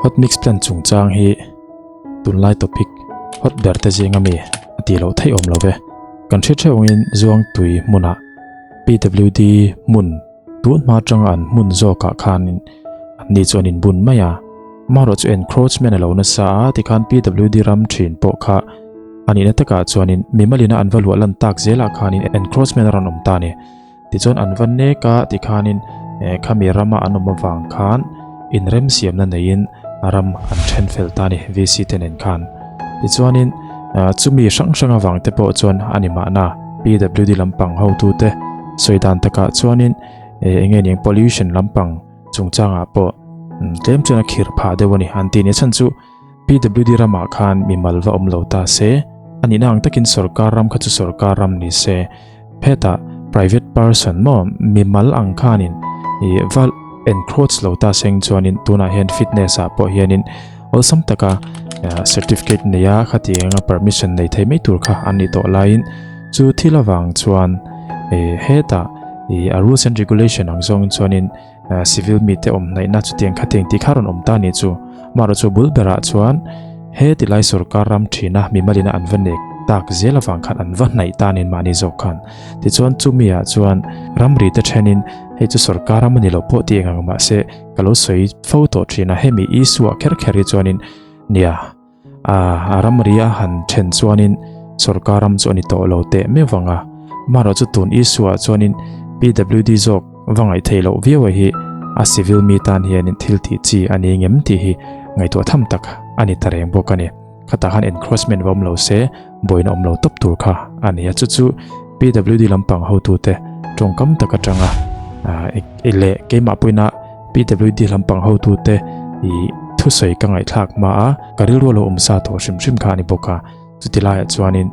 Hot mix plant chungchang hi tunlai topic hot ber te zinga mi a tih loh theih awm lo ve. Kan hre theuh angin Zuangtui hmunah PWD hmun tun hma atanga an hmun zawkah khanin anni chu an inbun mai a. Amaherawh chu encroachment a lo nasa a, tikhan PWD ram thin pawh kha a nihna takah chuanin mimalina an va luah lan tak zelah khanin encroachment a rawn awm ta a ni. Tichuan an va nek a tikhanin khami rama an awm avang khan inremsiamna neiin ram an then fel ta a ni VC te nen khan. Tichuanin chumi hrang hrang avang te pawh chuan a ni mahna PWD lampang hotute sawi dan takah chuanin eng nge niang pollution lampang chungchangah pawh tlem chuan a khirh phah deuh a ni an ti ni. A chhan chu PWD ramah khan mimal va awm lo ta se, a nihna ang takin sorkar ram kha chu sorkar ram ni se, hetah private person maw mimal ang khanin ih va encroach lo ta seng chuanin tunah hian fitness ah pawh hianin awlsam taka certificate nei a khati anga permission nei thei mai tur kha an nih tawh laiin chu thil avang chuan ih hetah ih a rules and regulation ang zawng chuanin Civil mite awm hnaihna chutiang khatiang tih kha rawn awm ta ni chu. Amaherawh chu bul berah chuan he tilai sorkar ram thina mimalina an va nek tak zel avang khan an va hnaih ta nen mahni zawk khan. Tichuan chumiah chuan ramri te thenin hei chu sorkar ram a ni lo pawh tih eng ang mahse ka lo sawi fo tawh thin a, hemi issue-ah kher kher hi chuanin nia. A ramri a han then chuanin sorkar ram chu a ni tawh lo teh meuh vang a, amaherawh chu tun issue ah chuanin PWD zawk va ngaih theih loh viau a hi a civil mi tan hianin thil tih chi a ni ngem tih hi ngaihtuah tham tak a ni ta reng bawk a ni. Khatah khan encroachment va awm lo se buaina awm lo tawp tur kha a ni a, chu chu PWD lampang hotute tawngkam tak atanga leh keimah pawhin a PWD lampang hotute ih thusawi ka ngaihthlak hma a, ka rilru a lo awm sa tawh hrim hrim kha a ni bawk a, chuti laiah chuanin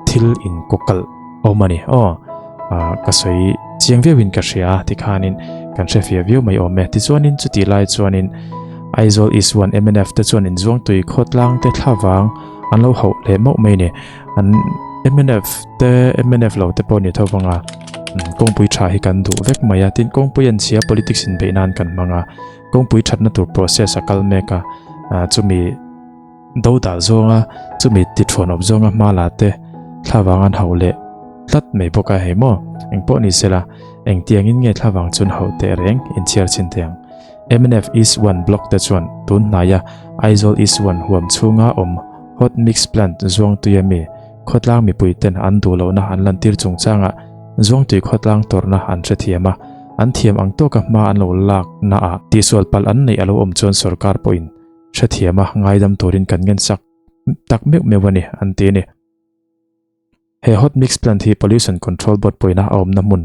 thil inkawkalh awm a ni aw, ka sawi chiang viauin ka hria a tikhanin kan hre fia viau mai awm e. Tichuanin chuti lai chuanin Aizawl East 1 mnf te chuan inzuangtui khawtlang te thlavang an lo hauh leh mauh mai a ni. An mnf te mnf lo te pawh ni tho vang a kawngpui tha hi kan duh vek mai a tin kawngpui an chhia politics in beih nan kan hmang a kawngpui thatna tur process a kal mek a chumi do dah zawnga chumi ti thuan awp zawnga hma la te thlavang an hauh leh tlat mai bawk a hei maw engpawh ni sela engtiangin nge thlavang chun hauh teh reng inchhiar chhin teh ang. Mnf East 1 Block te chuan tun hnaia Aizawl East 1 huam chhunga awm Hot Mix Plant Zuangtui ami khawtlang mipui ten an duh lohna an lantir chungchangah Zuangtui khawtlang tawrhna an hrethiam a, an thiam ang tawka hma an lo lakna ah tihsual palh an neih a lo awm chuan sorkar pawhin hrethiam a ngaidam turin kan ngensak tak meuh meuh a ni an ti a ni. He hot mix plant hi Pollution Control Board pawina a awmna hmun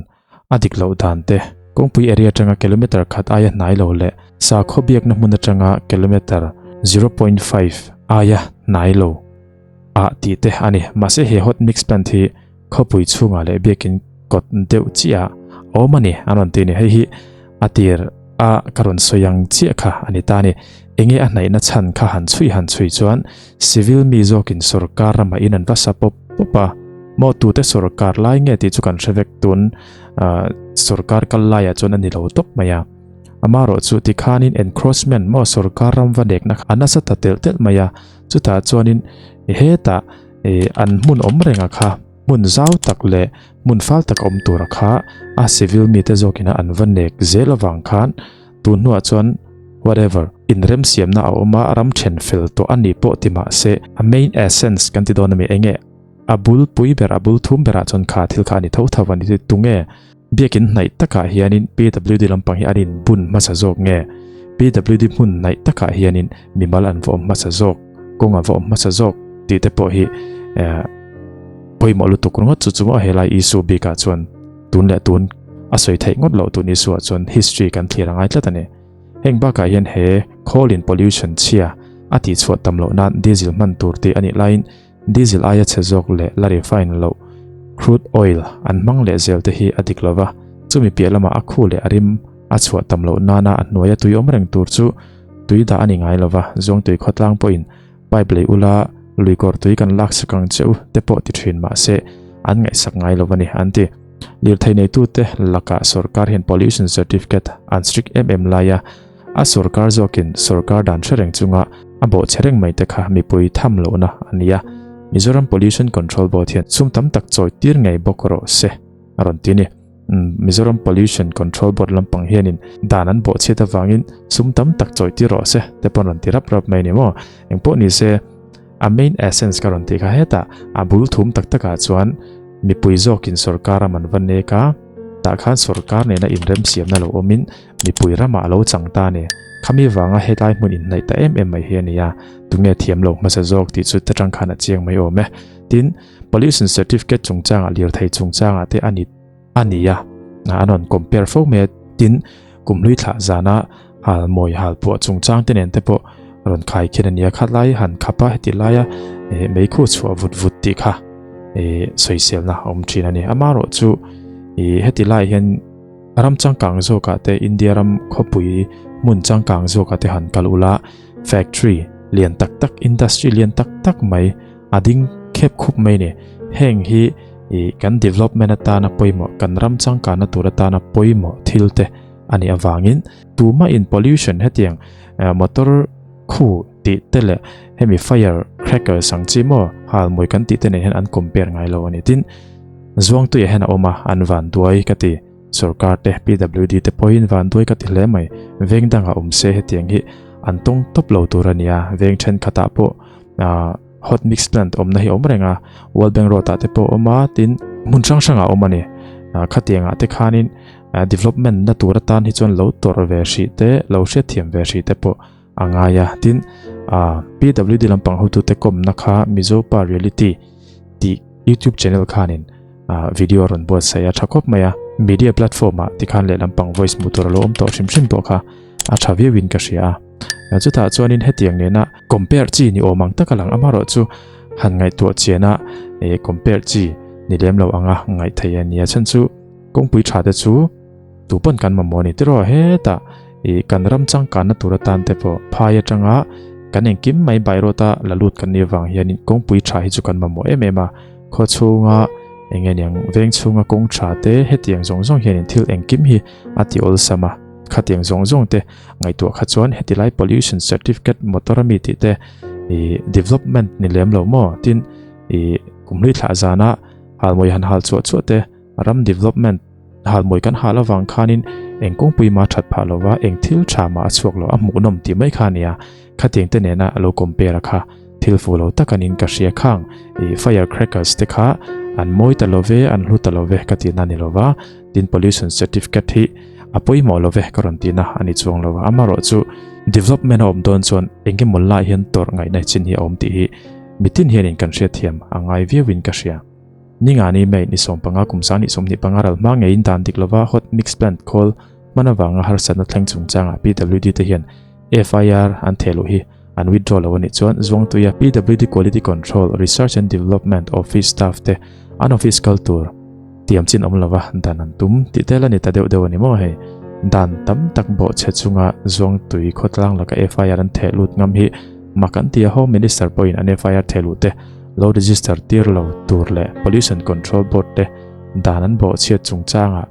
a dik loh dan te, kawngpui area atanga kilometre khat aia hnai lo leh sakhaw biakna hmun atanga kilometre 0.5 aia hnai lo ah tih te a ni. Mahse he hot mix plant hi khawpui chhungah leh biakin kawt deuh chiah a awm a ni an rawn ti a ni. Hei hi a tir a ka rawn sawi ang chiah kha a ni ta a ni. Enge a hnaihna chhan kha han chhui han chhui chuan civil mi zawkin sorkar ramah in an va sa pawp pawp a, maw tute sorkar lai nge tih chu kan hre vek tun sorkar kal laiah chuan a ni lo tawp mai a. Amaherawh chu tikhanin encroachment maw sorkar ram va nekna kha a nasa ta telh telh mai a, chutah chuanin hetah an hmun awm renga kha hmun zau tak leh hmun fal tak awm tura kha a civil mite zawkina an va nek zel avang khan tun hnuah chuan whatever inremsiamna a awm a, ram then fel tawh a nih pawh ti mah se a main essence kan ti dawn a mi enge a bul pui ber a bul thum berah chuan kha thil kha a ni tho tho a ni tunge biakin hnaih takah hianin PWD lampang hi an inbun hmasa zawk nge PWD hmun hnaih takah hianin mimal an va awm hmasa zawk kawng a va awm hmasa zawk tih te pawh hi pawimawh lutuk ringawt chu chu maw helai issue bikah chuan tun leh tun a sawi theih ngawt loh tun issue ah chuan history kan thlir a ngai tlat a ni. Heng bakah hian he coal in pollution chhia a tihchhuah tam loh nan diesel hman tur tih a nih laiin diesel aia chhe zawk leh la refine loh crude oil an hmang leh zel te hi a dik lo va, chumi piah lamah a khu leh a rim a chhuah tam loh nana a hnuaia tui awm reng tur chu tui dah a ni ngai lo va, Zuangtui khawtlang pawhin pipe lei ula lui kawr tui kan lak sak ang che u te pawh ti thin mahse an ngaihsak ngai lo a ni an ti. Lirthei neitute lakah sorkar hian pollution certificate an strict em em lai a, A sorkar zawkin sorkar dan hre reng chunga a bawhchhe reng mai te kha mipui tham lohna a ni a, Mizoram Pollution Control Board hian sum tam tak chawi tir ngei bawk rawh se a rawn ti a ni. Mizoram Pollution Control Board lampang hianin dan an bawhchhiat avangin sum tam tak chawi tir rawh se te pawh an rawn ti rap rap mai a ni maw? Engpawh ni se a main essence ka rawn tih kha hetah a bul thum tak takah chuan mipui zawkin sorkar ram an va nek a, tah khan sorkar nena inremsiamna lo awmin mipui ramah a lo chang ta a ni. Khami vanga hetlai hmun inhnaih ta em em mai hi a ni a, tunge thiam lo hmasa zawk tih chu ta tang khan a chiang mai awm e. Tin, pollution certificate chungchangah lirthei chungchangah te a ni a ni a, an rawn compare fo mai a. Tin, kumhlui thlah zana hal mawi hal puah chungchang te nen te pawh rawn khai khin a ni a, khatlai han khap a heti laia meikhu chhuah vut vut tih kha sawiselna a awm thin a ni. Amaherawhchu heti laiah hian Ram changkang zawkah te India ram khawpui hmun changkang zawkah te han kal ula factory lian tak tak industry lian tak tak mai a ding khep khup mai ni. Heng hi ih kan development atana pawimawh kan ram changkanna tur atana pawimawh thil te a nih avangin tumah in pollution hetiang motor khu tih te leh hemi fire crackers ang chi maw halmawi kan tih te nen hian an compare ngai lo a ni. Tin Zuangtuiah hian a awm a, an van duai ka ti. Sorkar te, PWD te pawhin van duai ka ti hle mai. Veng dangah awm se hetiang hi an tawng tawp lo tur a nia. Veng thenkhatah pawh hot mix plant awmna hi a awm reng a, World Bank Road ah te pawh a awm a, tin hmun hrang hrangah a awm a ni. Khatiangah te khanin development na tur atan hi chuan lo tawrh ve hrih te, lo hriatthiam ve hrih te pawh a ngai a. Tin, PWD lampang hotute kawmna kha Mizopa Reality tih YouTube channel khanin video a rawn buatsaih a tha khawp mai a. Media platform ah tikhan lehlam pang voice hmuh tur a lo awm tawh hrim hrim pawh kha a tha viauin ka hria a. Chutah chuanin hetiang nena compare chi ni awm ang tak a lang amaherawh chu han ngaihtuah chian a compare chi ni lem lo anga ngaih theih a nia. Chhan chu kawngpui tha te chu Tu pawn kan mamawh a ni tiraw hetah ih kan ram changkanna tur atan te pawh phai atanga kan engkim mai bairawta la lut kan nih avang hianin kawngpui tha hi chu kan mamawh em em a, khaw chhunga eng nge niang veng chhunga kawng tha te hetiang zawng zawng hianin thil engkim hi a ti awlsam a, khatiang zawng zawng te ngaihtuah kha chuan heti lai pollution certificate motor ami tih te ih development ni lem lo maw tin ih kumhlui thlah zana halmawi han hal chhuah chhuah te ram development Halmawi kan hal avang khanin eng kawngpui mah a that phah lo va, eng thil tha mah a chhuak lo, a hmuhnawm tih mai kha a nia. Khatiang te nena a lo compare a kha thil fuh lo tak anin ka hria khang. Ih fire crackers te kha an mawi ta lo ve, an hlu ta lo ve ka tihna a ni lo va, tin pollution certificate hi a pawimawh lo ve ka rawn tihna a ni chuang lo va. Amaherawhchu development a awm dawn chuan eng emaw lai hian tawrh ngaihna chin hi a awm tih hi mitin hianin kan hriatthiam a ngai viauin ka hria. Ningani May ni 15 kum 20 25 ral hma ngeiin dan dik lova hot mix plant khawl hman avanga harsatna thleng chungchangah PWD te hian FIR an theh luh hi an withdraw lo a nih chuan Zuangtuia PWD Quality Control, Research and Development Office staff te an office kal tur tiam chin awm lova dan an tum tih tel a ni ta deuh deuh a ni maw hei. Dan tam tak bawhchhe chunga Zuangtui khawtlang laka FIR an theh lut ngam hi mak an ti a, Home Minister pawhin an FIR theh luh te Lo register tir lo tur leh Pollution Control Board te dan an bawhchhiat chungchangah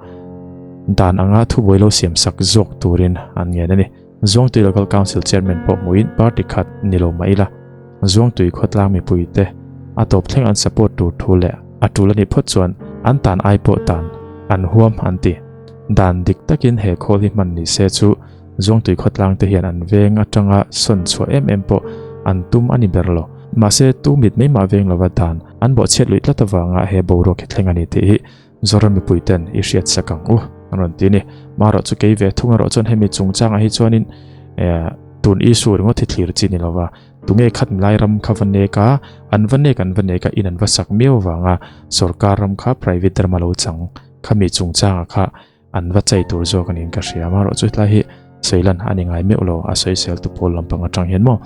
dan anga thubuai lo siamsak zawk turin an ngen a ni. Zuangtui Local Council Chairman pawh hmuhin party khat ni lo mah ila, Zuangtui khawtlang mipuite a tawp thleng an support tur thu leh a tul a nih phawt chuan an tan ai pawh tan an huam an ti. Dan dik takin he khawl hi hman ni se chu Zuangtui khawtlang te hian an veng atanga sawn chhuah em em pawh an tum a ni ber lo. Mahse, tu mit mai mah veng lova dan an bawhchhiat luih tlat avanga he boruak hi thleng a ni tih hi Zoram mipui ten i hriat sak ang u an rawn ti a ni. Marawh chu kei ve thung erawh chuan hemi chungchangah hi chuanin tun issue ringawt hi thlir chi ni lova tunge khat milai ram kha va nek a, an va nek an va nek a in an va sak miau avanga sorkar ram kha private ram a lo chang khami chungchangah kha An va chei tur zawk a niin ka hria. Amaherawh chu hetlai hi sawilan a ni ngai meuh lo, a sawisel tu pawl lampang atang hian maw.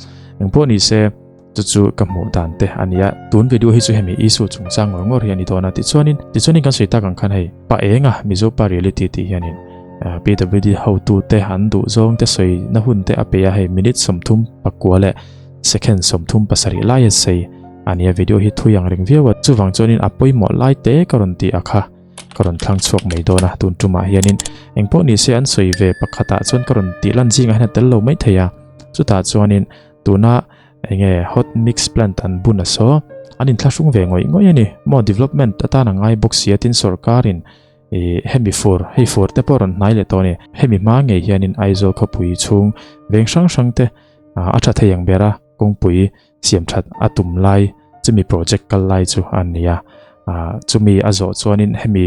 Engpawh ni se, chu chu ka hmuh dan te a nia. Tun video hi chu hemi issue chungchang ngawr ngawr hi a ni dawn a. Tichuanin, tichuanin kan sawi tak ang khan hei, pa enga Mizo pa reality tih hianin PWD hotute an duh zawng te sawi na hun te a pe a, hei minute 34 leh second 37 lai a sei a nia. Video hi thui ang reng viau a, chuvang chuanin a pawimawh lai te ka rawn ti a kha. ka rawn thlang chhuak mai dawn a tun tumah hianin engpawh ni se an sawi ve pakhatah chuan ka rawn tih lan zingah hian a tel lo mai thei a chutah chuanin tuna enge hot mix plant an bun a saw an inthlahrung ve ngawih ngawih a ni maw development atan a ngai bawk si a tin sorkarin Ih hemi fur, hei fur te pawh rawn hnai leh tawh a ni. Hemi hma ngei hianin Aizawl khawpui chhung veng hrang hrang te a tha thei ang ber a, kawngpui siam that a tum lai chumi project kal lai chu a ni a. Chumi a zawh chuanin hemi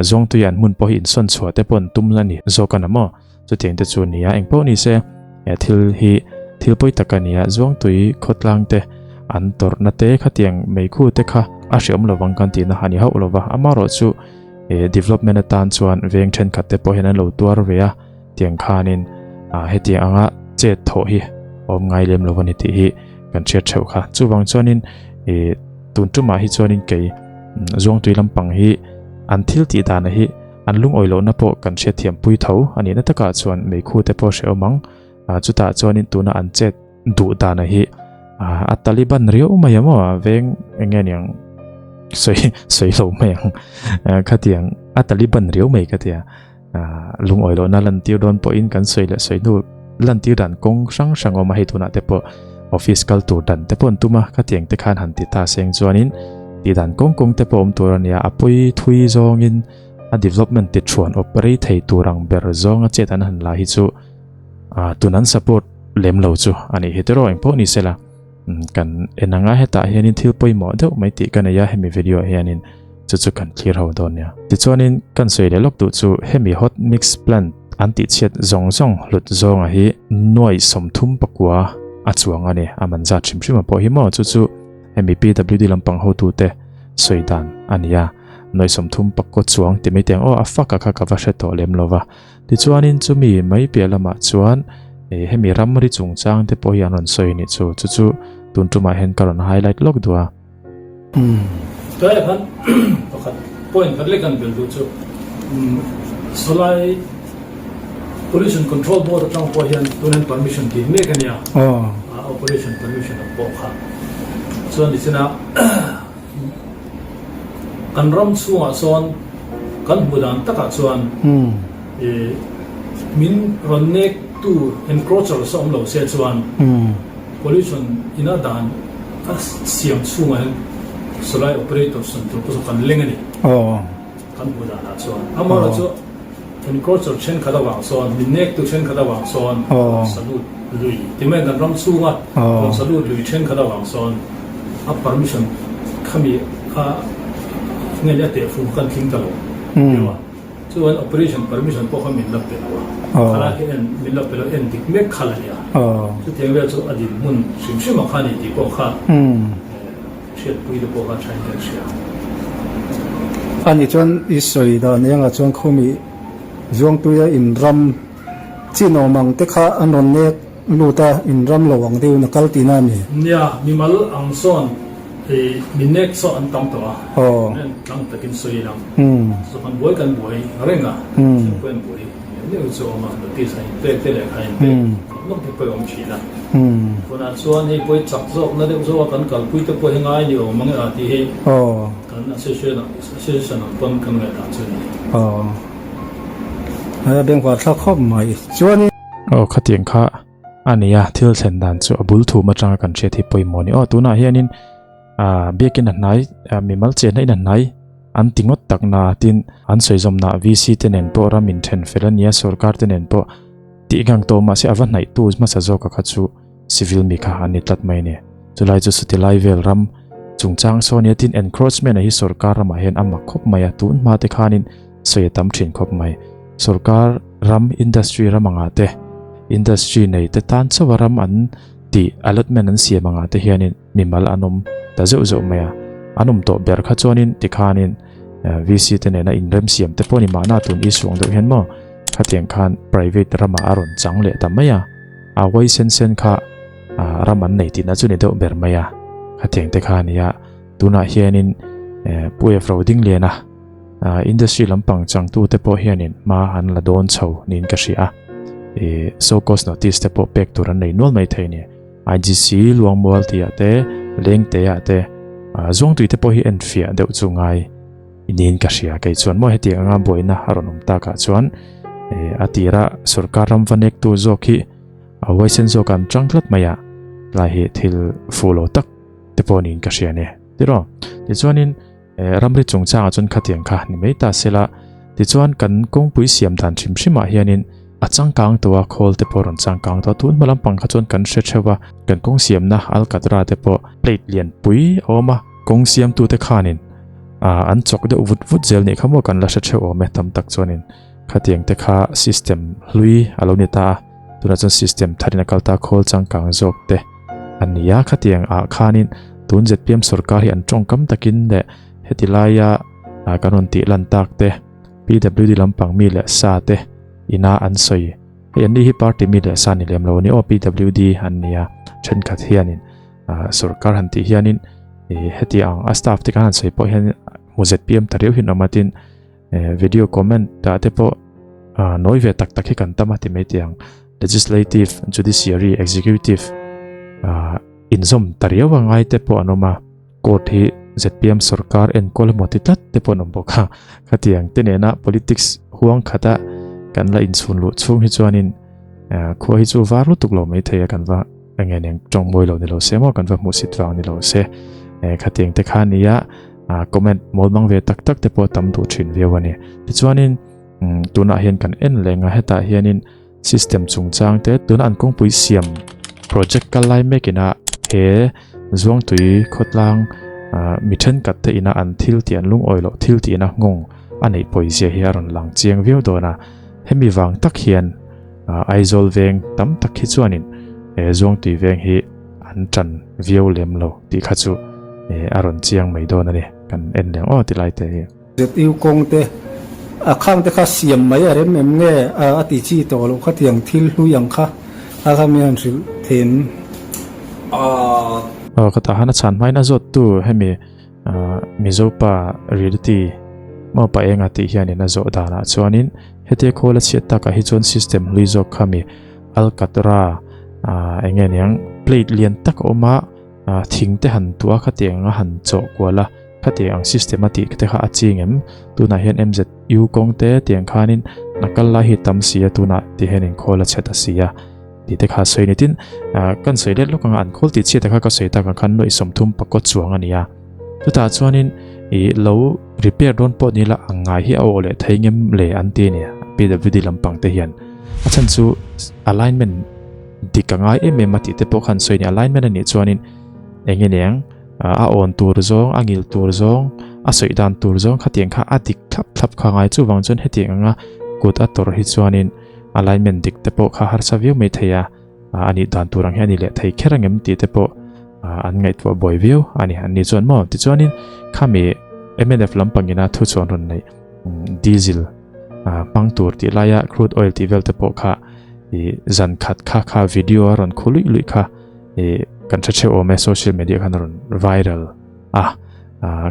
zawngtui an hmun pawh hi insawn chhuah te pawh an tum a ni zawk a na maw? Chutiang te chu a ni a, engpawh ni se he thil hi thil pawi tak a ni a, Zuangtui khawtlang te an tawrhna te khatiang meikhu te kha a hreawm lovang kan tihna a ni hauh lova, amaherawh chu eh development atan chuan veng thenkhat te pawh hian an lo tuar ve a, tiang khanin ah hetiang anga chet thawh hi awm ngai lem lo a ni tih hi kan hriat theuh kha. Chuvang chuanin eh tun tumah hi chuanin kei Zuangtui lampang hi an thil tih dana hi An lungawi lohna pawh kan hriatthiam pui tho a nihna takah chuan meikhu te pawh hrehawm ang. Chutah chuanin tuna an chet duh dana hi a Taliban riau mai ang aw, veng eng nge niang sawi sawi lo mai ang. Khatiang a Taliban riau mai ka tia. Lungawi lohna lantir dawn pawhin kan sawi leh sawi hnu lantir dan kawng hrang hrang awm a hei tunah te pawh office kal tur dan te pawh an tum a, khatiang te khan han ti ta seng chuanin tih dan kawng kawng te pawh awm tur a nia, a pawi thui zawngin a development ti thuan awp rei thei tur ang ber zawnga chet an han la hi chu tun an support lem lo chu a nih hi tiraw engpawh ni sela kan en anga hetah hianin thil pawimawh deuh mai tih ka nei a hemi video ah hianin chu chu kan thlir ho dawn nia. Tichuanin kan sawi leh lawk duh chu hemi hot mix plant an tih chhiat zawng zawng hlut zawnga hi nuai 39 a chuang a ni a man zat hrim hrim a pawh hi maw chu chu hemi PWD lampang hotute sawi dan a ni a. Nuai 30 chuang ti mai teng aw a fak a kha ka va hre tawh lem lo va. Tichuanin chumi mai piah lamah chuan eh hemi ramri chungchang te pawh hi an rawn sawi a nih chu. Chu chu tun tumah hian ka rawn highlight lawk duh a. Tlaiah khan pakhat point khat lek an bel duh chu sawlai Pollution Control Board atang pawh hian tun hian permission dil mek a nia. Operation permission ang pawh kha chuan nichina Kan ram chhungah sawn kan hmu dan takah chuan min rawn nek tu encroachers a awm lo se chuan pollution ina dan a siam chhungah hian sawlai operators an tur pawh chu kan leng a ni. Kan hmu danah chuan amaherawhchu encroacher thenkhat avang sawn min nek tu thenkhat avang sawn salute lui ti mai kan ram chhunga rawn salute lui thenkhat avang sawn a permission khami a nge a tehfung kan tling ta lo deuh a chuan operation permission pawh kha min la pe lo a khalai hi en min la pe lo en dik mek khalh a nia chutiang vel chu a dinhmun hrim hrim a kha ni tih pawh kha Hriatpui te pawh kha thain kan hria. Ani chuan i sawi dan engah chuan khumi Zuangtuia in ram chin awm ang te kha an rawn nek lut a, in ram lo ang deuhin a kal tihna a ni. Nia, mimal ang sawn i mi nek saw an tam tawh a, kan tlang takin sawi ila, chu kan buai kan buai reng a, thil pawh an buai. Neuh chu awm a, notice a inpek te leh kha inpek nawk nawk te pawh a awm thin a. Tunah chuan hei pawh hi chak zawkna deuh zawk a kan kalpui te pawh hi ngai ni awm ang e a tih hi kan association association ang pawn kan ngaihdan chu a ni. Aw, a bengvar thlak khawp mai. Chuanin. Aw, khatiang kha a ni a, thil thlen dan chu a bul thum atanga kan hriat hi pawimawh a ni. Aw, tunah hianin biakin a hnai, mimal chenna in a hnai. An ti ngawt tak na tin an sawi zawmna VC te nen pawh ram in then fel a nia sorkar te nen pawh tih ngang tawh mahse a va hnaih tu hmasa zawk a kha chu civil mi kha an ni tlat mai a ni. Chulai chu chuti lai vel ram chungchang saw nia tin encroachment a hi sorkar ramah hian a mak khawp mai a tun hma te khanin sawi a tam thin khawp mai. Sorkar ram industry ram angah te industry nei te tan chauh a ram an tih allotment an siam angah te hianin mimal an awm ta zeuh zeuh mai a, an awm tawh ber kha chuanin tikhanin VC te nena inremsiam te pawh ni mahna tun issue ang deuh hian maw khatiang khan private ramah a rawn chang leh ta mai a, a uai sen sen kha ram an nei tihna chu ni deuh ber mai a, khatiang te kha a nia tunah hianin Pu Ef Rodingliana industry lampang changtu te pawh hianin hma an la dawn chho niin ka hria a, so cause notice te pawh pek tur an nei nual mai thei a ni. IGC Luangmual tih ah te, Lengte ah te, Zuangtui te pawh hi en fiah deuh chu ngai. Niin ka hria kei chuan maw hetiang anga buaina a rawn awm takah chuan a tira sorkar ram va nektu zawk hi a huaisen zawk an tang tlat mai a, tlai hi thil fuh lo tak te pawh niin ka hria nia tiraw. Tichuanin ramri chungchangah chuan khatiang kha ni mai ta sela, tichuan kan kawngpui siam dan hrim hrimah hianin a changkang tawh a, khawl te pawh a rawn changkang tawh a, tun hma lampang kha chuan kan hre theuh a, kan kawng siamna alkatra te pawh plate lianpui a awm a. Kawng siamtute khanin an chawk deuh vut vut zel nih kha maw kan la hre theuh awm e tam tak chuanin khatiang te kha system hlui a lo ni ta a, tunah chuan system tharin a kal ta khawl changkang zawk te a ni a, khatiang ah khanin tun zpm sorkar hi an tawngkam takin leh heti laia kan rawn tih lan tak te PWD lampang mi leh sa te ina an sawi hei an ni hi party mi leh sa ni lem lo a ni aw PWD an ni a thenkhat hianin. Sorkar han tih hianin heti ang a staff te khan han sawi pawh hian hmu zpm ta riau hi an awm a tin video comment ah te pawh nawi ve tak tak hi kan tam a ti mai tih ang legislative judiciary executive inzawm ta riau a ngai te pawh an awm a court hi zpm sorkar enkawl emaw ti tlat te pawh an awm bawk a khatiang te nena politics huang khata kan la inchhun luh chhung hi chuanin khua hi chu var lutuk lo mai thei a kan va Enge nen tawng mawi lo ni lo se maw kan va hmuh sit vang ni lo se khatiang te kha nia comment mawl mang ve tak tak te pawh tam duh thin viau a ni. Tichuanin tunah hian kan en leng a hetah hianin system chungchang te tuna an kawngpui siam project kal lai mek ina he Zuangtui khawtlang mi thenkhat te ina an thil tih an lungawi loh thil tihna nghawng a neih pawizia hi a rawn lang chiang viau dawn a hemi vang tak hian Aizawl veng tam tak hi chuanin Zuangtui veng hi an tan viau lem lo tih kha chu a rawn chiang mai dawn a ni. Kan en leng aw ti lai te hi. ZU kawng te a khang te kha siam mai a rem em nge a ti chi tawh loh khatiang thil hlui ang kha a kha mi han hrilh thin. Aw ka tah han a chhan hmain a zawttu hemi Mizo pa reality maw pa enga tih hianin a zawh danah chuanin hetia khawl a chhiat takah hi chuan system hlui zawk kha mi alkatra eng nge niang plate lian tak a awm a thing te han tuah a khatiang anga han chawh kual a khatiang ang system a tih te kha a ching em tunah hian MZU kawng te tiang khanin a kal lai hi tam si a tunah ti hianin khawl a chhe ta si a. Tih te kha sawi ni tin kan sawi let lawk anga an khawl tih chhiat kha ka sawi tak ang khan nuaih 30 pakua chuang a ni a. Chutah chuanin ih lo repair dawn pawh ni la ang ngai hi a awh leh thei ngem le an ti a ni PWD lampang te hian. A chhan chu alignment dik a ngai em em a tih te pawh khan sawi a ni. Alignment a nih chuanin eng nge niang a awn tur zawng a ngil tur zawng a sawi dan tur zawng khatiang kha a dik thlap thlap kha ngai chuvang chuan hetiang anga kut a tawrh hi chuanin Alignment dik te pawh kha harsa viau mai thei a, a nih dan tur ang hian a ni leh thei kher ang em tih te pawh an ngaihtuah buai viau a ni. An ni chuan maw? Tichuanin khami mnf lampangina thu chuan rawn neih diesel hmang tur tih laia crude oil tih vel te pawh kha zan khat kha kha video a rawn khu luih luih kha kan hre theuh awm e, social media khan a rawn viral. A,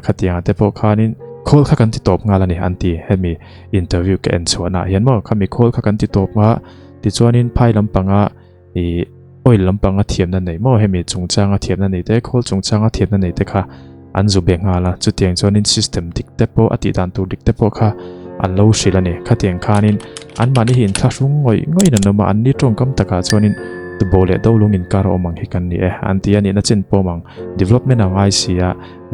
khatiang te pawh khanin khawl kha kan ti tawp nghal a ni an ti hemi interview ka en chhuahna ah hian maw khami khawl kha kan ti tawp nga tichuanin phai lampanga ih oil lampanga thiamna nei maw hemi chungchanga thiamna nei te khawl chungchanga thiamna nei te kha an zu be nghal a chutiang chuanin system dik te pawh a tih dan tur dik te pawh kha an lo hrilh a ni khatiang khanin anmahni hi inthlahrung ngawih ngawih in an awm a anni tawngkam takah chuanin tubo leh dolung inkar a awm ang hi kan ni e an ti a nihna chin pawm ang. Development a ngai si a,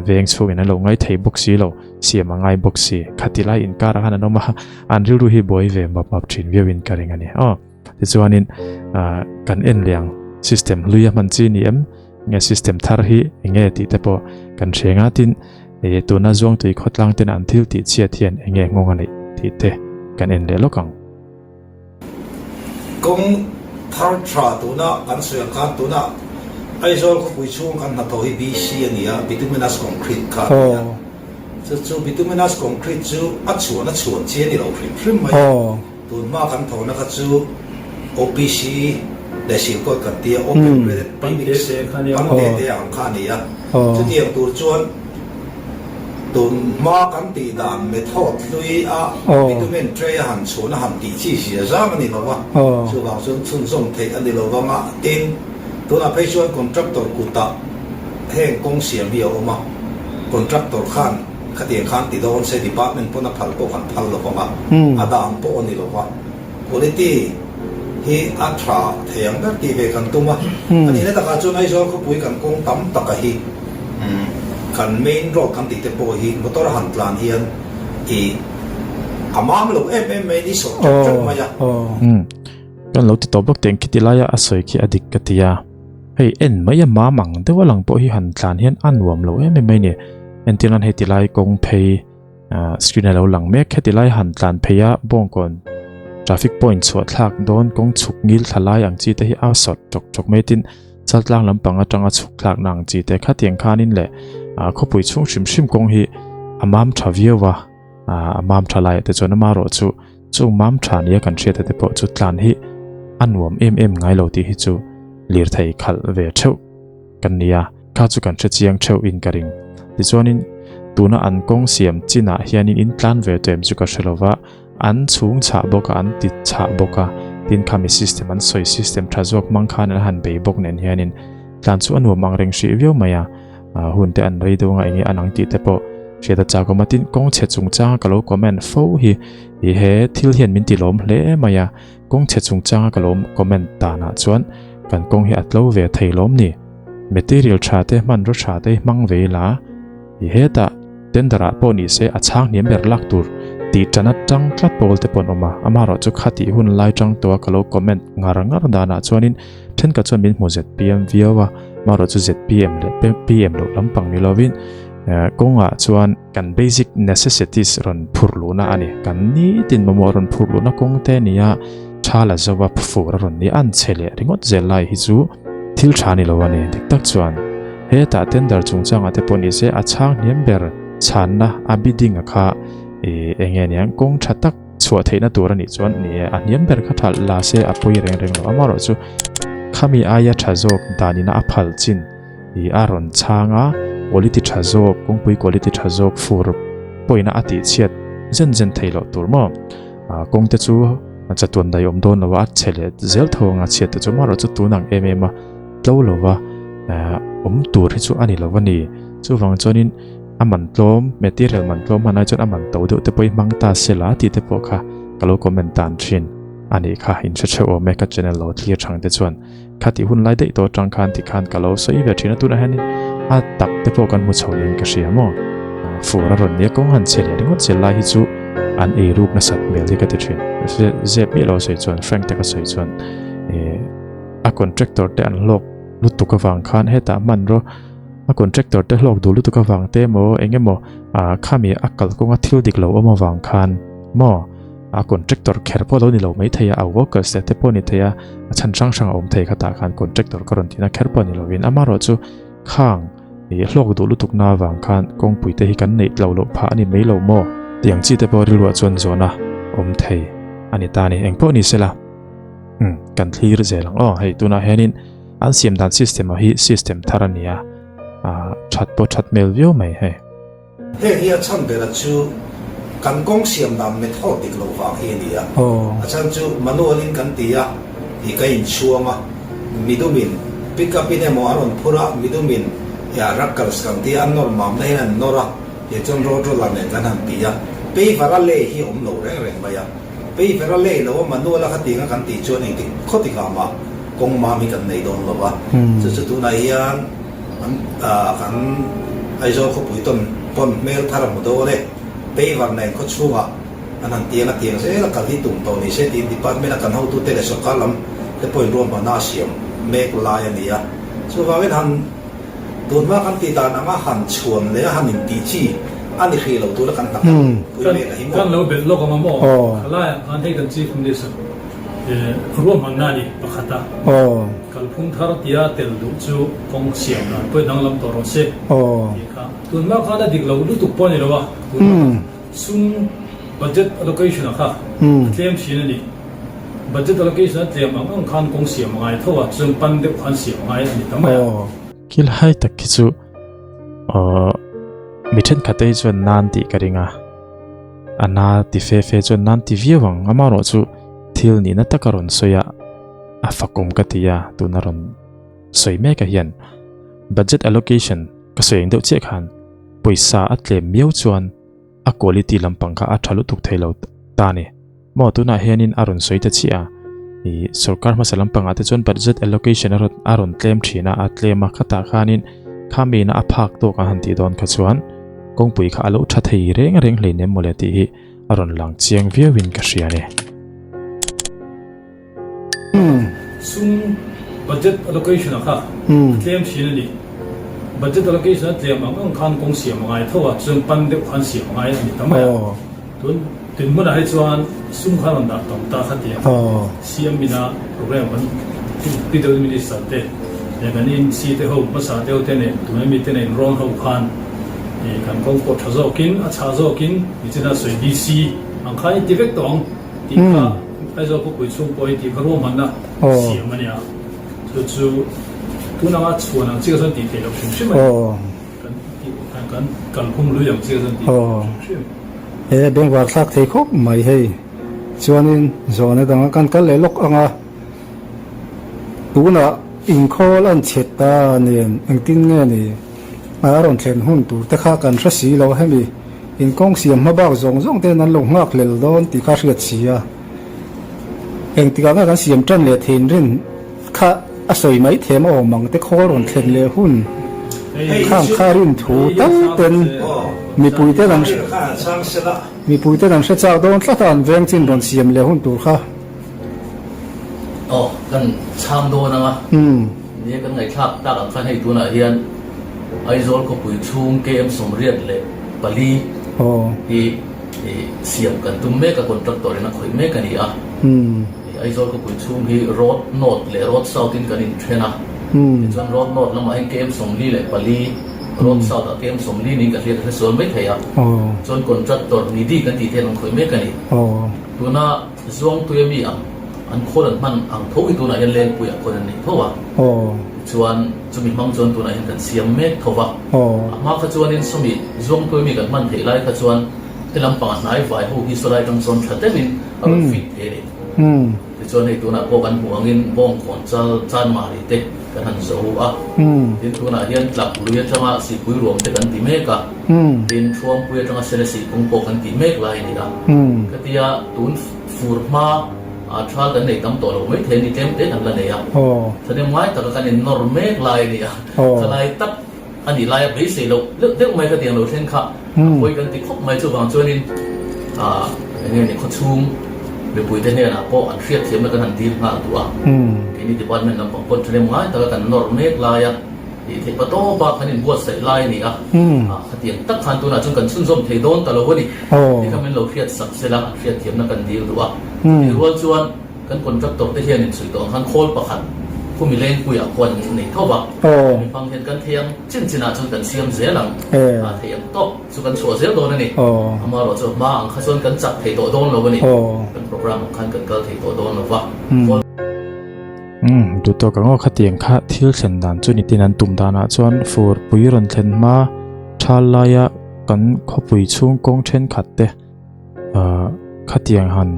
veng chhungin an lo ngai thei bawk si lo, siam a ngai bawk si. Khati lai inkarah khan an awm a, an rilru hi buai ve map map thin viauin ka ring a ni. Aw, tichuanin kan en leh ang system hlui a hman chi ni em? Nge system thar hi eng nge tih te pawh kan hre nga tin tuna Zuangtui khawtlang ten an thil tih chhiat hian eng nge nghawng a neih tih te kan en leh lawk ang. Kawng thar tha tuna kan sawi ang khan tuna Aizawl khawpui chhung kan hnathawh hi BC a ni a, bituminous concrete kha a ni a. Chu chu bituminous concrete chu a chhuan a chhuan chi a ni lo hrim hrim mai a. Tun hma kan thawhna kha chu OPC leh silkawt kan ti a, open graded premix pang te te ang kha a ni a. Chutiang tur chuan Tun hma kan tih dan method hlui a bitumen tray a han chhun a han tih chi zia zang a ni lo va, chuvang chuan chhunzawm theih a ni lo vang a, tin, tunah phei chuan contractor kutah heng kawng siam hi a awm a, contractor khan. Khatiang khan ti dawn se department pawn a phal pawh kan phal lo vang a, a dan pawh a ni lo va. Quality hi a tha thei ang ber tih ve kan tum a. A nihna takah chuan Aizawl khawpui kan kawng tam taka hi kan main road kan tih te pawh hi motor a han tlan hian ih a mam lo em em mai ni sawh teuh teuh mai a. Kan lo ti tawh bawk teng khiti laia a sawi khi a dik ka ti a. Hei en mai a mam ang deuh a lang pawh hi han tlan hian a nuam lo em em mai ni. Entir nan heti lai kawng phei ah screen a lo lang mek heti lai han tlan phei a bawngkawn traffic point chhuah thlak dawn kawng chhuk ngil thla lai ang chi te hi a sawt tawk tawk mai tin chaltlang lampang atanga chhuk thlak na ang chi te khatiang khanin leh ah khawpui chhung hrim hrim kawng hi a mam tha viau a ah a mam tha laiah te chuan amaherawh chu Chung mam tha nia kan hriat te pawh chu tlan hi a nuam em em ngai lo tih hi chu lirthei khalh ve theuh kan ni a, kha chu kan hre chiang theuh in ka ring. Tichuanin tuna an kawng siam chinah hianin in tlan ve tawh em chu ka hre lo va, an chhung chhah bawk a, an ti chhah bawk a, tin khami system an sawi system tha zawk hmang khan an han bei bawk nen hianin tlan chu a nuam ang reng hrih viau mai a. Hun te an rei deuh anga enge an ang tih te pawh hriat a chak awm a, tin kawng chhe chungchanga ka lo comment fo hi i he thil hian min ti lawm hle mai a, kawng chhe chungchanga ka lo comment danah chuan kan kawng hi a tlo ve thei lawm ni, material tha te hmanraw tha te hi hmang ve ila i hetah tender ah pawh ni se a chhang hniam ber lak tur tih tan atang tlat pawl te pawh an awm a, amaherawh chu khatih hun lai tang tawha ka lo comment ngar ngar danah chuanin Thenkhat chuan min hmu zpm viau a, marawh chu zpm leh pm loh lampang ni lovin kawngah chuan kan basic necessities rawn phurh luhna a ni. Kan nitin mamawh rawn phurh luhna kawng te a ni a, tha la zo a, fur a rawn ni a, an chhe leh ringawt zel lai hi chu thil tha ni lo a ni. Dik tak chuan hetah tender chungchangah te pawh ni se a chhang hniam ber chhanna a bidding a kha eng nge niang kawng tha tak Chhuah theihna tur a nih chuan ni e, a hniam ber kha tha la se a pawi reng reng lo. Amaherawh chu khami aia tha zawk danina a phal chin i a rawn chhang a, quality tha zawk, kawngpui quality tha zawk fur pawina a tih chhiat zen zen thei loh tur maw? Kawng te chu chatuan daih awm dawn lo a, a chhe leh zel tho anga chhiat te chu amaherawh chu tun ang em em a tlo lo va, awm tur hi chu a ni lo a ni. Chuvang chuanin. A man tlawm, material man tlawm hman ai chuan a man to deuh te pawh i hmang ta se la tih te pawh kha ka lo comment tan thin a nih kha. In hre theuh awm e ka channel lo thlir thang te chuan kha tih hun lai daih tawh atang khan ti khan ka lo sawi ve thin a tunah hianin a tak te pawh kan hmu chho niin ka hria maw. Fur a rawn nia kawng han chhe leh ringawt zel lai hi chu an ei ruk nasat hmel hi ka ti thin. Zep miah lo sawi chuan frank taka sawi chuan a contractor te an hlawk lutuk avang khan hetah hmanraw A contractor te hlawk duh lutuk avang te emaw eng emaw ah khami a kalkawnga thil dik lo awm avang khan maw a contractor kher pawh lo ni lo mai thei a, a workers te te pawh ni thei a, a chhan hrang hrang a awm thei khatah khan contractor ka rawn tihna kher pawh ni lovin amaherawh chu khang ih hlawk duh lutuk na avang khan kawngpui te hi kan neih tlo loh phah a ni mai lo maw tiang chi te pawh rilruah chuan zawhna awm thei a ni ta a ni engpawh ni sela umm kan thlir zel ang aw hei tunah hianin. An siam dan system ah hi system thar a ni a, ah that pawh that hmel viau mai hei. Heng hi a chhan bera chu kan kawng siam dan method dik loh vang hi a ni a. A chhan chu manual in kan ti a, ih ka inchhuang a, midumin pick up in emaw a rawn phur a, midumin rackers kan ti a, an nawr mamna hian an nawr a, tichuan road roller nen kan han ti a, paver a lei hi a awm lo reng reng mai a. Paver a lei lo a manual a khatinga kan tih chuan engtik khaw tikah mah kawng mam hi kan nei dawn lo a, chu chu tunah hian kan kan Aizawl khawpui tawn pawn hmel thar a hmu dawn e, paver nen khaw chhungah an han tiang a tiang zel a kal hi tum tawh ni se tiin department a kan hotute leh sawrkar lam te pawhin ruahmanna a siam mek lai a ni a, chuvangin han Tunhma kan tih dan anga han chhuan leh a han intih chi a ni hrih lo tura kan hna kan pui mek a hi maw? Kan lo belh lawk ang a maw? Khalaiah khan hei kan Chief Minister ruahmanna a ni pakhat a, kalphung thar tia tel duh chu kawng siam dan pawh i danglam tawh rawh se tih kha. Tunhma khan a dik lo lutuk pawh a ni lo a, tunhma khan sum budget allocation a kha a tlem thin a ni. Budget allocation a tlem ang ang khan kawng siam a ngai tho a, chuan pan deuh khan siam a ngai a ni ta mai a. Thil hai tak khi chu aww mi thenkhat te hi chuan nan tih ka ring a, a na ti fe fe chuan nan ti viau ang, amaherawh chu thil nihna taka rawn sawi a, a fakawm ka ti a, tuna rawn sawi mek ah hian budget allocation ka sawi ang deuh chiah khan. Pawisa a tlem miau chuan a quality lampang kha a tha lutuk thei lo ta a ni. Maw tunah hianin a rawn sawi ta chiah a, ih sorkar hmasa lampangah te chuan budget allocation a rawn a rawn tlem thin a, a tlem a, khatah khanin khami ina a phak tawk an han tih dawn kha chuan kawngpui kha a lo tha thei reng reng hleinem mawle tih hi a rawn lang chiang viauin ka hria a ni. Sum budget allocation a kha a tlem thin a ni. Budget allocation a tlem ang ang khan kawng siam a ngai tho a, chuan pan deuh khan siam a ngai a ni ta mai a. Tun tin hmunah hi chuan sum khan rawn dah tam ta kha tia CM ina program kan PWD Minister te leh kan NC te ho hmasa deuh te nen tuna mi te nen rawn ho khan kan kawng pawh tha zawkin a chhah zawkin nichina sawi DC ang khan i ti vek tawh ang. Tih kha Aizawl khawpui chhung pawh hi tih kha ruahmanna siam a nia. Chu chu tun anga chhuan ang chiah chuan tih theih loh hrim hrim a ni. Kan tih kan kalphung lui ang chiah chuan tih theih loh hrim hrim. He bengvar thlak thei khawp mai hei. Chuanin zawhna danga kan kal leh lawk anga tunah inkhawl an chhe ta nen engtin nge ni a rawn thlen hun tur te kha kan hre si lo hemi. Inkawng siam hma bak zawng zawng ten an lo nghak hlel dawn tih kha hriat si a, engtikah nge kan siam tan leh thein rin kha a sawi mai them a awm ang te khawl rawn thlen leh hun khang kha rin thu tal ten mipui ten an mipui ten an hre chak dawn tlat a an veng chin rawn siam leh hun tur kha. Aw kan chhang dawn ang a. Nia kan ngaihthlak tak ang khan hei tunah hian Aizawl khawpui chhung KM 84 hi siam kan tum mek a, contractor in a khawih mek a ni a. Aizawl khawpui chhung hi Road North leh Road South in kan inthen a, tichuan Road North lamah hian KM 44, Road South ah KM 40 niin ka hriat a hre sual mai thei a. Chuan contractor Nidhi kan tih te hian an khawih mek a ni. Tuna Zuangtui ami ang an khawl an hman ang tho hi tunah hian Lengpui ah khawn an nei tho a. Tichuan chumi hmang chuan tunah hian kan siam mek tho va. A hma kha chuanin sawmi Zuangtui ami kan hman theih lai kha chuan he lampang a hnai vai ho hi sawlai tang sawn tha deuhin a rawn fit thei a ni. Tichuan hei tunah pawh kan hmuh angin Bawngkawn chal Chanmari te kan han zo a. Tin tunah hian Tlak lui atanga Sihpui ruam te kan ti mek a. Tin Thuampui atanga Selesih kawng pawh kan tih mek lai a ni a. Khatia tun fur hma a thal kan nei tam tawh lo mai thei a ni, tlem te kan la nei a. Thahnem ngai taka kan innawr mek lai a ni a. Thalai tak a nih laia beisei loh deuh deuh mai khatiang lo thleng kha a pawi kan ti khawp mai. Chuvang chuanin eng nge ni khawchhung mipuite hnenah pawh an hriatthiamna kan han dil nghal duh a. Keini department lampang pawn thahnem ngai taka kan nawr mek lai a. Tih theih pa tawpa kan inbuatsaih lai a ni a, khatiang tak khan tunah chuan kan chhunzawm thei dawn ta lo a ni. Tikha min lo hriat sak sela an hriatthiamna kan dil duh a. Chutih rual chuan kan contractor te hian inchhuih tawh ang khan khawl pakhat khumi lengpuiah khuan an nei tho va, hemi hmang hian kan thei ang chin chinah chuan kan siam zel ang, thei ang tawk chu kan chhuah zel dawn a ni. Amaherawhchu hma ang kha chuan kan chak thei tawh dawn lo a ni, kan program ang khan kan kal thei tawh dawn lo va. Umm, duhtawk ang aw khatiang kha thil thlen dan chu nitin an tum danah chuan fur pui rawn thlen hma thal laia kan khawpui chhung kawng thenkhat te ahh khatiang han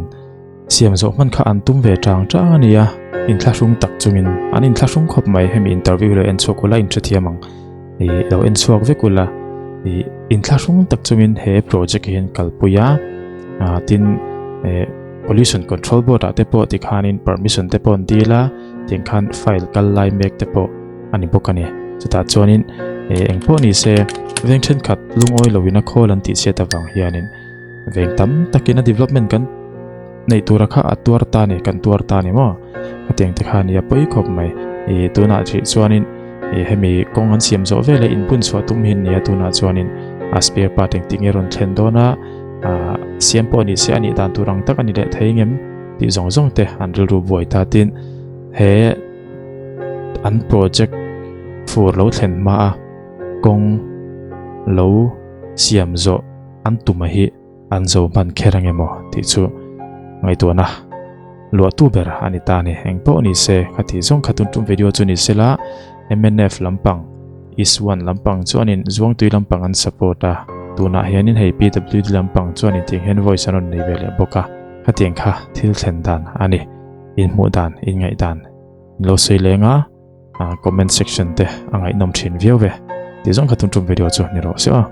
siam zawh hman kha an tum ve tang tang a ni a, inthlahrung tak chungin an inthlahrung khawp mai hemi interview lo en chhuak ula inhrethiam ang ih lo en chhuak vek ula ih inthlahrung tak chungin he project hi an kalpui a ah tin eh. Pollution Control Board ah te pawh tikhanin permission te pawh an dil a, tiang khan file kal lai mek te pawh a ni bawk a ni. Chutah chuanin eh eng pawh ni se veng thenkhat lungawi loin a khawl an tih chhiat avang hianin veng tam takin a development kan neih tura kha a tuar ta a ni, kan tuar ta a ni maw? Khatiang te kha a ni a pawi khawp mai. Ih tunah hrih chuanin ih hemi kawng an siam zawh veleh inbun chhuah tum hi a ni a, tunah chuanin a spare part engtik nge rawn thlen dawn a, Ahh siam pawh ni se a nih dan tur ang tak a ni leh thei ngem tih zawng zawng te an rilru buai ta tin he an project fur lo thlen hma a kawng lo siam zawh an tum a hi an zo hman kher ang emaw tih chu ngaihtuahna luahtu ber a ni ta a ni. Eng pawh ni se kha tih zawng kha tun tum video chu ni se la mnf lampang East One lampang chuanin Zuangtui lampang an support a, tunah hianin hei PWD lampang chuanin tiang hian voice an rawn nei ve leh bawk a, khatiang kha thil thlen dan a ni, inhmuh dan, inngaih dan in lo sawi leng a, comment section te a ngaihnawm thin viau ve tih zawng kha tun tum video chu ni rawh se aw.